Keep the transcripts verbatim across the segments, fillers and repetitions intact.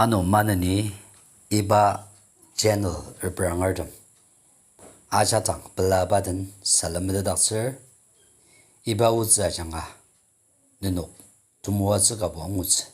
Ano maneni iba channel repranger tem ajak dang pelaba den salem metetdaktsür. Iba otsü ajanga nenok temoatsü kabo angutsü.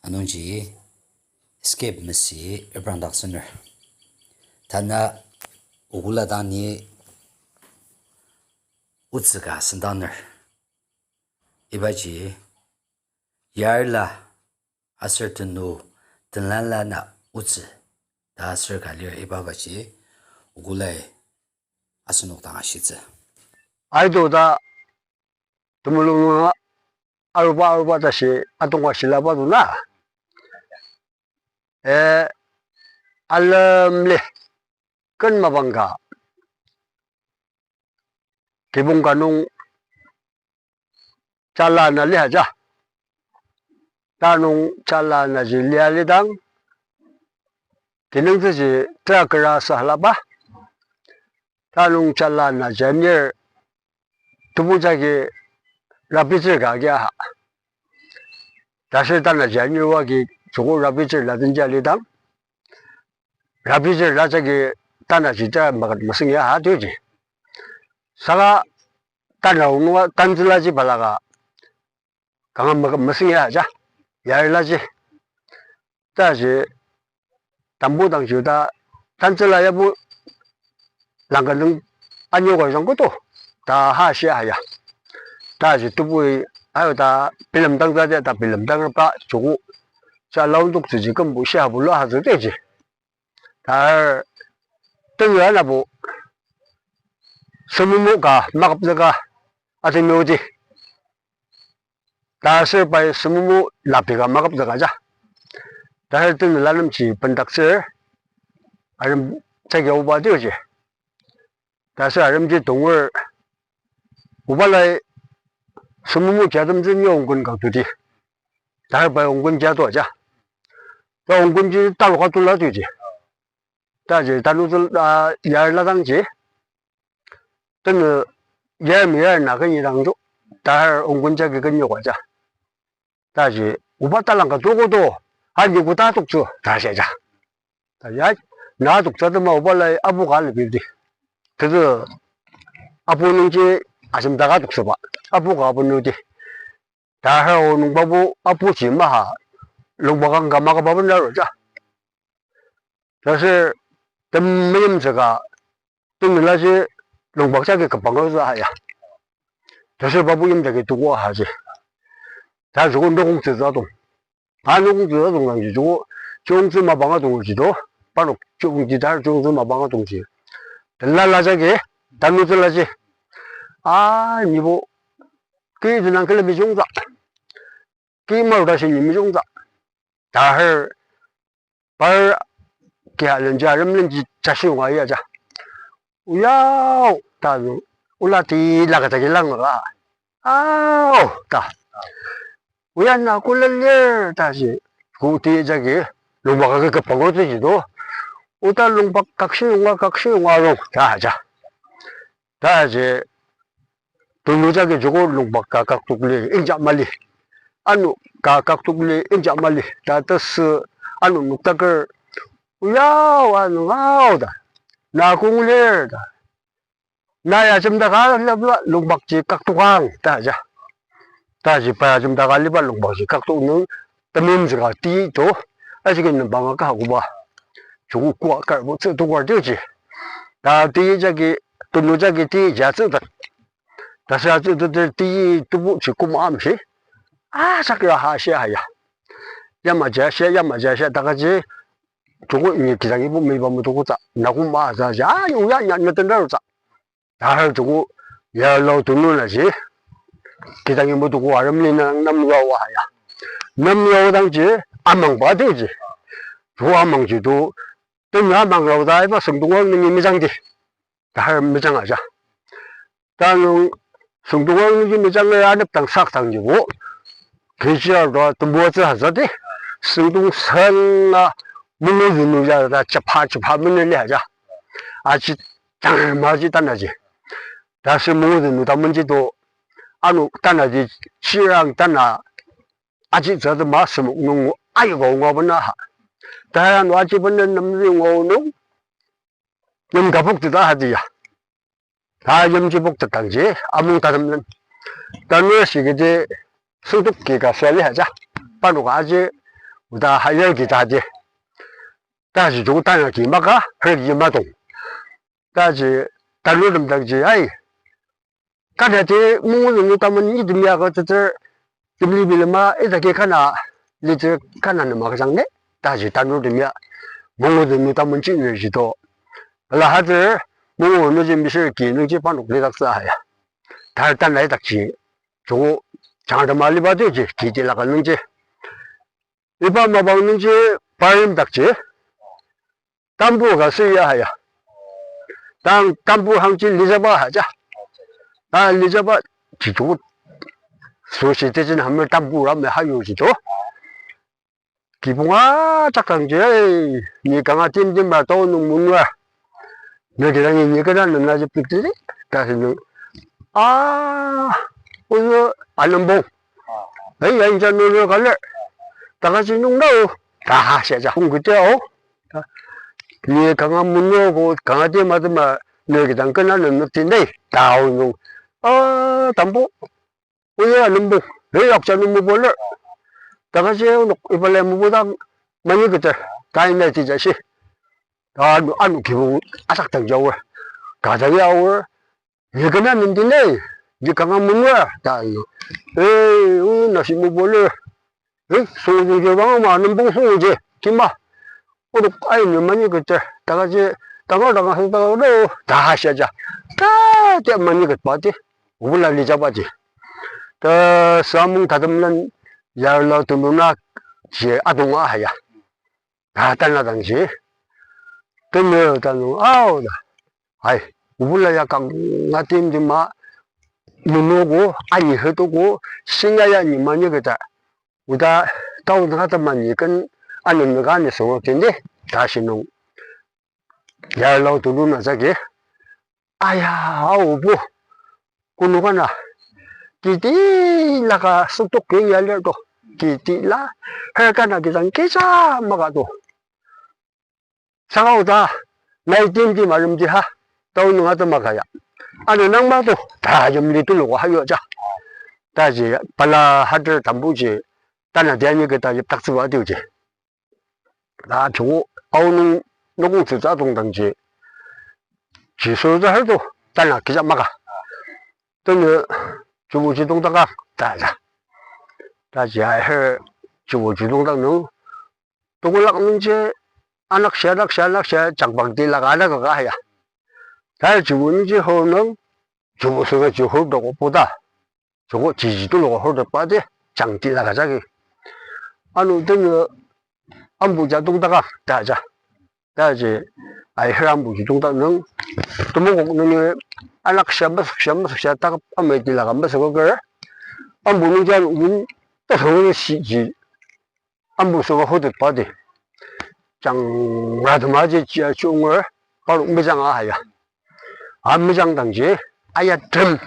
Anungji skip masü reprangdaktsüner. Tanü okula dang ni otsü ka sendangner. Ibaji yarla aser tenu tenlala na otsü ta aser ka lir iba baji okulai asenok dang ashitsü. Aido ta temulung nunga aruba aruba tashi atonga shilaba dona. Eh, alemli ken mapang ka kibong ka nung jala na liaja. Tanung jala naji lia lidang, kinungtsüji tera kera sühalaba. Tanung jala na janir tebu jagi rapitsür ka agi aha. Taser tana janir oa agi joko rapitsür ladenja lidang, rapitsür la jagi tanaji tera maket mesüngi aha tiji. Saka tana onunga tantsülaji balaka kanga maket mesüngi aja, yarlaji. Taji tambu dangji ta tantsüla yabo langka nung anyoka jang koto ta ha shia ya. Taji tebui ayo ta bilemdang ta ta bilemdang pa joko ja laundoktsüji kümbu shia bulu ha zü tiji. Tar tenzüka nabo semumu ka maküpzüka atenüti. Taser pai semumu lapi ka maküpzüka ja. Taser tenzüla nemji bendaktsür arem jagi oba tiji. Taser aremji tonger oba lai semumu jatemtsü ni ongkun ka tuti. Taser pai ongkun ja tua ja. Ta ongkunji taloka tula tuji. Taji tanutsü, ah, yarla dangji tenü yar mi yar na kenyi dang ju. Taser ongkun jagi kenyoka ja. Taji oba talangka toko to, anyi ko ta toktsü ta shia ja. Taji na toktsü tema oba lai apu ka lebi di. Tezü apu nungji ajemdaka toktsüba, apu ka apu nudi. Taser o nungba bu apuji maha longpak kanga makaba bena ro ja. Taser temeimtsüka tenzülaji longpak jagi kübang arutsü aya. Taser pa bu yimjagi tuko ahaji. Ta joko nokongtsütsü atong. A nokongtsütsü atong dangji joko chiyongtsü mapang atongji to. Parnok chiyongji taser chiyongtsü mapang atongji. Tenlala jagi, tanutsülaji, a, nibo ki tenang kele mejungtsü, ki maru tashi ni mejungtsü. Taser par ki alenji aremlenji tashi yonga ya ja. Oyao ta, ola ti laka jagi langla. Ao ta. Oya na kola lir ta ji. Ko ti jagi longpak agi kübang arutsü ji to. Oda longpak kakshi yonga, kakshi yonga rong ta ja. Taji tulu jagi joko longpak ka kaktok li inja mali. Ano ka kaktok li inja mali. Ta tesü ano noktaker, oyao, ano ao ta. Na kong lir ta. Na ya jemdaka liba longpakji kaktokang ta ja. Taji pa ya jemdaka liba longpakji kaktok nung temeimtsüka ti to. Ajaki nembanga ka koba joko koa karbo tsü tokar tiji. Ta ti jagi, tulu jagi ti ja tsütet. Taser atsüteter ti tebuji koma amshi. Ajak ra ha shia ya. Yamaji ashia, yamaji ashia ta kaji. Joko ni kidangibo meiba metoktsü. Na koma aza ja, a, oya nya, na tendarutsü. Taser joko yarla o tulu naji kidangi metoko aremli na nem yua ya. Nem yua dangji amangba tiji. Joko amangji to, tena amang rao ta iba süngdongang nungi mejangdi. Taser mejang aja. Tanung süngdongang nungi mejanger anepdang sakdangjibo, kechi arua temoatsü azadi, süngdong sanga mungu zünu ya ta chepha chepha meneli aja. Aji tangar maji tanaji. Taser mungu zünu ta menji to, ano tanaji chirang tana aji tsü atema semok nung aika onga bena ha. Tara nung aji benen nemzü ngau nung, yim kapok teta hati ya. Ta yimji poktetdangji, amung tatemlen. Tanur shikiti sungtok ki ka sali haja. Parnok aji, oda hayar ki ta di. Taji joko tanya ki maka, her ki matong. Taji tanur temdakji, ai. Kana ti mungu zünü tamen ni temi aga teter, temli bilema, ita ki kana, liter kana nema kajang ne, taji tanur temia, mungu zünü tamen chi ne jito. Ala hater, mungu nüji mishir ki nungji parnok lidak sa ya. Tar tana idakji, joko, jangdama liba tuji, ki tilaka nungji. Iba mapang nungji, parim dakji. Tambur ka süya haya. Tang tambur hangji lijaba haja. Ta lijaba jitu. Soshi tejin hamir tambur ame hayu jitu. Kibong ajak dangji, ai, ni kanga timtim ba tao nung munua. Ni kidangi ni kena nena jepik tili. Ta sinu. Ah, uyu anembong. Ai, ai, inja nuru kaler. Taka jinung nao. Taha sha ja. Kung kete o. Ni kanga munua ko, kanga tema tema, ni kidang kena nenu tindai. Tao nung. Ah, tambo. Uya nembong. He yakja nung muboler. Taka je unok ibale mubodang. Mani kete. Kai na ti ja shi. Anu, anu kibong asak tang jawer. Kada ya awer. Ni kena nendinai, ni kanga munua, ta ino. Eh, u, nasi mubole. Eh, sungji bang ma, nembong sungji, kima. Odok ai ni mani kete, taka je, taka taka sung taka do, ta sha ja. Ta, ta mani ket pati, ubula lija pati. Ta samung tatemlen, yarla tuluna, je adonga haya. Ta tana dangji. Tenu tanu aoda. Ai, ubula ya kanga timtima. Nunuko, ani hetuko, singa ya ni mani keta. Uda, tao naka ta mani ken, anu naka ni songo tindi. Ta shinung. Yarla tuluna jagi. Aya, aobo. Kunu kana. Kiti laka sütok king ya lir to. Kiti la. Her kana kisang kisa maka to. Saka oda. Nai timtim aremji ha. Tao nunga to maka ya. Ano nang ma to. Ta yimli tulu ko hayo ja. Ta ji pala hader tambu ji. Tana diani keta yip taktsüba tiu ji. Ta joko aonung nokong tsütsü atongdangji. Jisu za her to, tana kija maka. Tene, jibo jidong taka, ta ja. Ta ji ai her, jibo jidong tak nung. Tokolak nungji, anak sha, anak sha, anak sha, jakbang tila ka, anak ka haya. Ta jibo nungji hor nung, jibo sünga ji hor doko puta. Joko jiji tulu hor de pate, jangti la ka jagi. Ano tene ambu ja tongtaka, ta ja. Ta ji, ai her ambu ji tongtak nung, temokok nungi, anak sha, mesük sha, mesük sha, tak amai tila ka mesük oker. Ambu nung ja nung, ta hong si ji. Ambu süka hotet pate. Jang radema ji jia chunger, parok mejang ahaya. A mejang dangji, aya tem.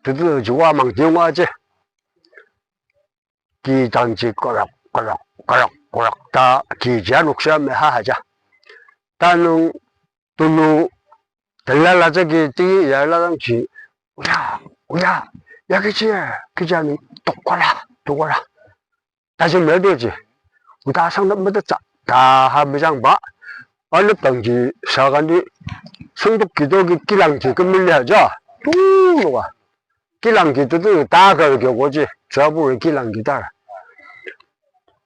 Tetezü jiwa mang tiong aji. Ki dangji korok, korok, korok, korok ta ki jia noksa meha haja. Tanung tulu telala jagi ti ya la dangji. Oya, oya, ya kechi, kechi ani tokora, tokora. Taji merdoji. Uta sang da metetsa. Ta ha mejang ba. Anep dangji sa kandi sungdok kidogi kilang ji kemeli haja. Tuluka. Kilang ki tutu ta kar ki oji, tsabur kilang ki tar.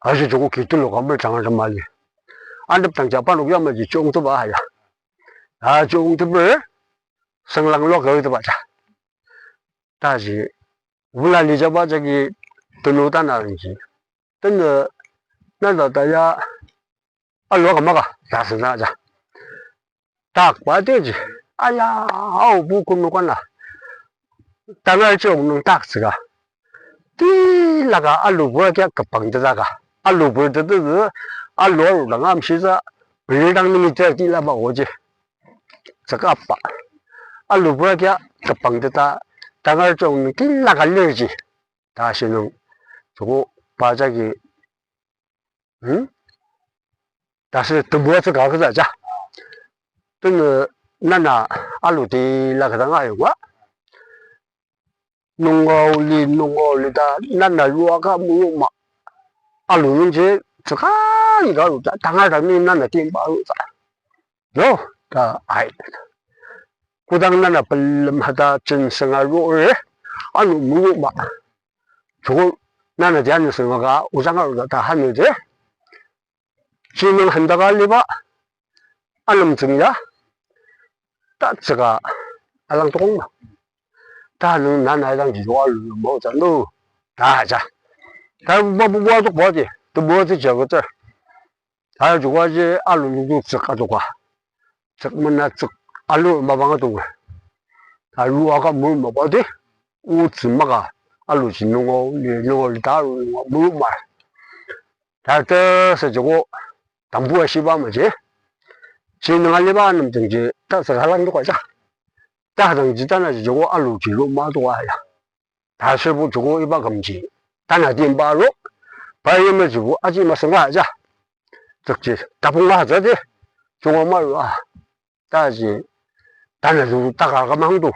Aji joko ki tulu ka mer changa chama li. Anep dang japa nuk yama ji chong tuba haya. A chong tuber, senglang lo ka tuba ja. Ta ji, wula li jaba jagi tulu ta na ji. Tene, na da ta ya, Alua ka maka, ta sena ja. Tak pa teji. Aya, aobo kunu kana. Tangar chiyong nung tak tsüka. Tila ka alu bura kya kapang teta ka. Alu bura teta teta, alu aru dang amshi sa, beri dang nungi teta tila ba oji. Tsüka pa. Alu bura kya kapang teta, tangar chiyong nung tila ka lir ji. Ta shi nung, joko pa jagi, Hmm? Tashi tebu atsüka kasa ja. Tenu nana alu tila kadang ayonga. Nunga li, nunga li ta nana yua ka muru ma. Alu nungji tsüka ni ka lu ta, tangar ta ni nana timba lu ta. Yo, ta ai. Kodang nana pelem hata chen senga ro re, anu muru ma. Joko nana jani senga ka, ojang aru ta, ta hanu de. Chinung handaka liba, anemtsüng ya, tatsüka alang tokong ma. Ta nung nana idang ji jua lu mo ta nu, ta ja. Ta ba bu ba tok ba di, tu bu ti ja ko ter. Ta jua ji alu lu tu tsük atoka. Tsük mena tsük alu mabang atonga. Ta lu aka muru maba di, u tsü maka alu ji nungo, li nungo li ta alu nungo muru ma. Ta ta sa joko tambu ashiba maji. Ji nung aliba anemtsüng ji ta sa halang toka ja. Ta dang ji tana ji joko alu ji lu ma toka ya. Ta shibu joko iba kümji. Tana timba ro. Pa yimel jibu aji masanga ja. Tsükji tapung ma ja di. Joko ma ro a. Ta ji. Tana lu ta ka ka mang tu.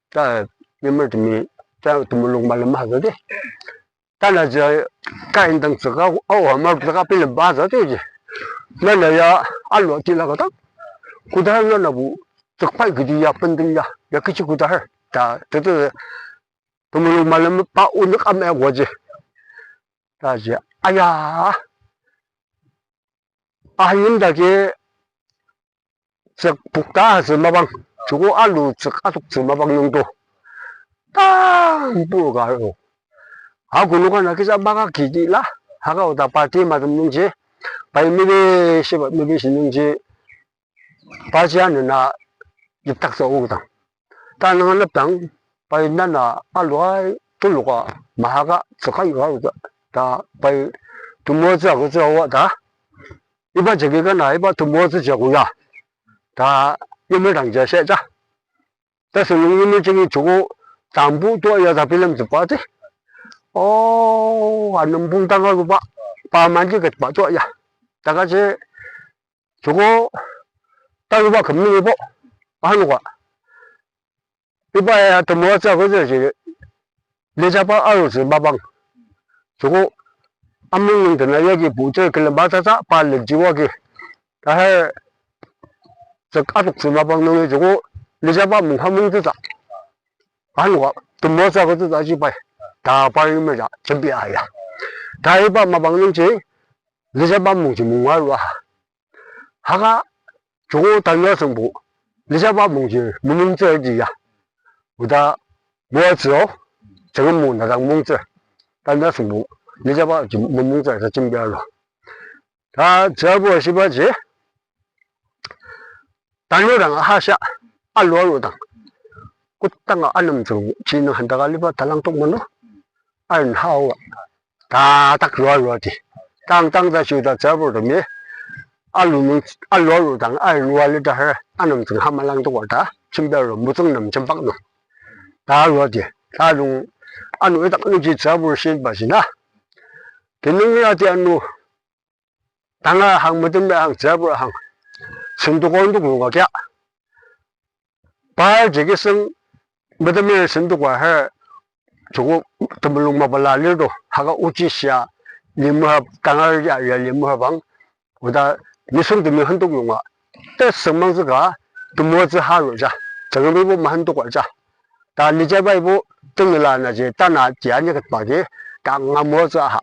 Ta yimel temi. Ta temulung malem ma ja di. Tana ji ka indang tsüka, awa ma tsüka bilemba ja di ji. Nana ya alu tila ka dang. Kodang nana bu tsükpai kidi ya bending ya, ya kechi kodang ta, tete temulung malem pa onük ama waji. Ta ji, aya. Ahayim dagi tsük pukta atsü mapang, joko alu tsük atoktsü mapang nungto. Tang pur ka ro. Ako nuka na kisa maka kidi la, haka oda party matem nungji, pai mebi shiba mebi shi nungji, pa ji anena yiptak sa o dang. Ta nang anepdang, pai nana alua tuluka mahaka tsüka yua ta, ta pai temoatsü agütsü awa ta. Iba jagi kana, iba temoatsü jagu ya. Ta yimerdang ja she ja. Ta sünung yimer jagi joko tambu tua ya ta bilemtsüba ti. O, anembong tanga ruba, pa manji ketba tua ya. Ta kaji joko taruba küm nungibo, ahanuka. Iba ya temoatsü agütsü ji, lijaba arutsü mapang. Joko amung nung tena yagi putsür külemba tsatsa pa lenji wagi. Taher tsük atoktsü mapang nungi joko lijaba mungha mungtsütsü. Ahanuka temoatsü agütsütsü ji pai. Ta pa yimer ja jembi aya. Ta iba mapang nungji lijaba mungji munga rua. Haka joko tanya süngbo, lijaba mungji mungmungtsür ji ya. Oda moatsü o, jangem mung nadang mungtsür. Tanya süngbo, lijaba ji mungmungtsür ta jembi aro. Ta tsürabur shiba ji, tanur dang ahasha, alu aru dang. Kotanga anemtsüng ji nung handaka liba talang tok mano. Ain hawa. Ta tak rua rua di. Tang tang ta shu ta tsürabur temi. Alu nung, alu aru dang ain rua li ta her anemtsüng hamalang toka ta. Jembi aro mutsüng nem jempak nung. Ta rua di. Ta nung anu idak nungji tsürabur shiba jina. Kinung ya di anu. Tanga hang, metem hang, tsürabur hang. Sendokor ndok nunga kya. Par jagi seng metemer sendokar her joko temulung mapela lir to. Haka ochi shia limur hap tangar ya, ya limur hapang. Oda nisung temi hendok nunga. Tesüngmangtsüka temoatsü haru ja. Jangemibo mahendokar ja. Ta lijaba ibo tengela na ji tana ji anya ketba ji. Ta ngamoatsü aha.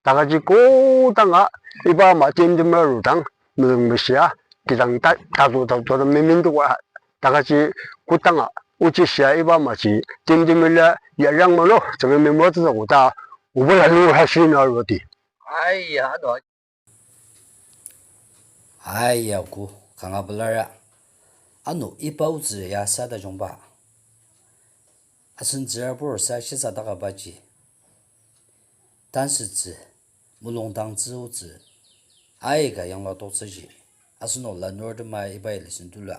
Ta kaji kotanga iba ama timtem arudang, mezüng meshia, kidang ta, tato, tato, ta mementoka, ta kaji kotanga, ochi shia iba amaji, timtem ila, ya yang mano, tsüngre memoatsü ta kota, obala nung hashi na arudi. Aiya, ano. Aiya, ko, kanga pelara. Ano, iba otsü ya sa tajungba. Asen tsürabur sa shisa daka baji. Tansütsü, mulung dangtsü otsü, aika yangla toktsüji, asenok lanurtema iba ya listen tulu.